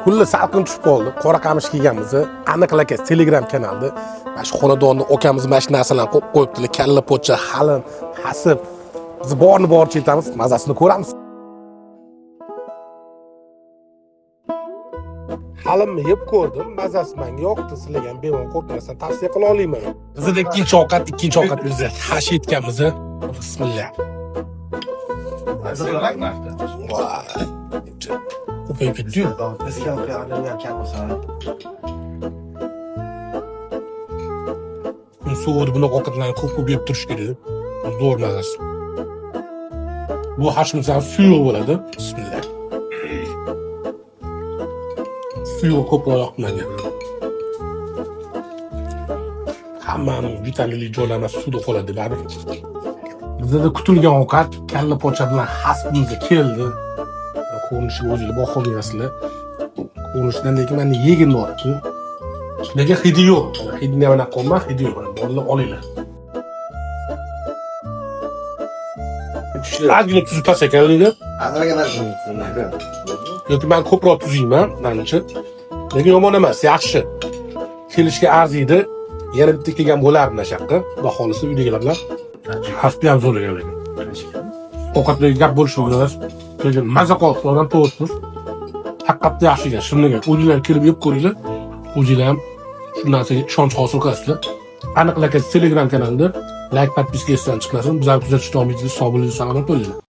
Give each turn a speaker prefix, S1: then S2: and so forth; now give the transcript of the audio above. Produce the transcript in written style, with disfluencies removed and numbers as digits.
S1: Kunlar salqin tushib qoldi. Qora qamish kiyganmiz. Aniq aka Telegram kanalda mana shu xonadonni okamiz mana shu narsalarni qo'yib qo'yibdilar. Kalla po'cha, halim, hasib. Biz borini boricha yetamiz, mazasini ko'ramiz. Halimni yeb ko'rdim, mazasi menga yoqdi. Sizlarga ham bemalol qo'rqmasdan tavsiya qila olaman. Bizda ikkinchi ovqat bizda hash etganmiz. Bismillah. Voy. Ko'payib ketdi-yu. Sovuqda bunaqa ovqatlarni ko'p ko'p yeb turish kerak. Zo'r mazasi. Bu hashimizdan suyuq bo'ladi. Bismillah. Suyuq ko'proq yoqdi menga. Hammaning vitaminli joylari suvda qoladi baribir. Bizda kutilgan ovqat kalla pocha bilan hasbimiz keldi. Ko'rinishiga o'zinglar baho berasizlar. Ko'rinishidan lekin meni yegim borki. Lekin hidi yo'q. Hidini ham anaqa qilma, hidi yo'q. Bolalar olinglar. Ozgina tuzi past ekan lekin. Yoki men ko'proq tuz yeyman, menimcha. Lekin yomon emas, yaxshi. Kelishga arziydi. Yana bitta kelgan bo'lardi mana shu yoqqa. Xudo xohlasa uydagilar bilan. Hasbi ham zo'r ekan lekin. Ovqatlarga gap bo'lishi mumkin emas. Lekin maza qolib odam to'g'risiz. Haqiqatda yaxshi ekan, shirin ekan. O'zinglar kelib yeb ko'ringlar. O'zinglar ham shu narsaga ishonch hosil qilasizlar. Aniq aka Telegram kanalida like, подписка esdan chiqmasin. Bizlarni kuzatishda davom etinglar. Sog' bo'linglar, salomat bo'linglar.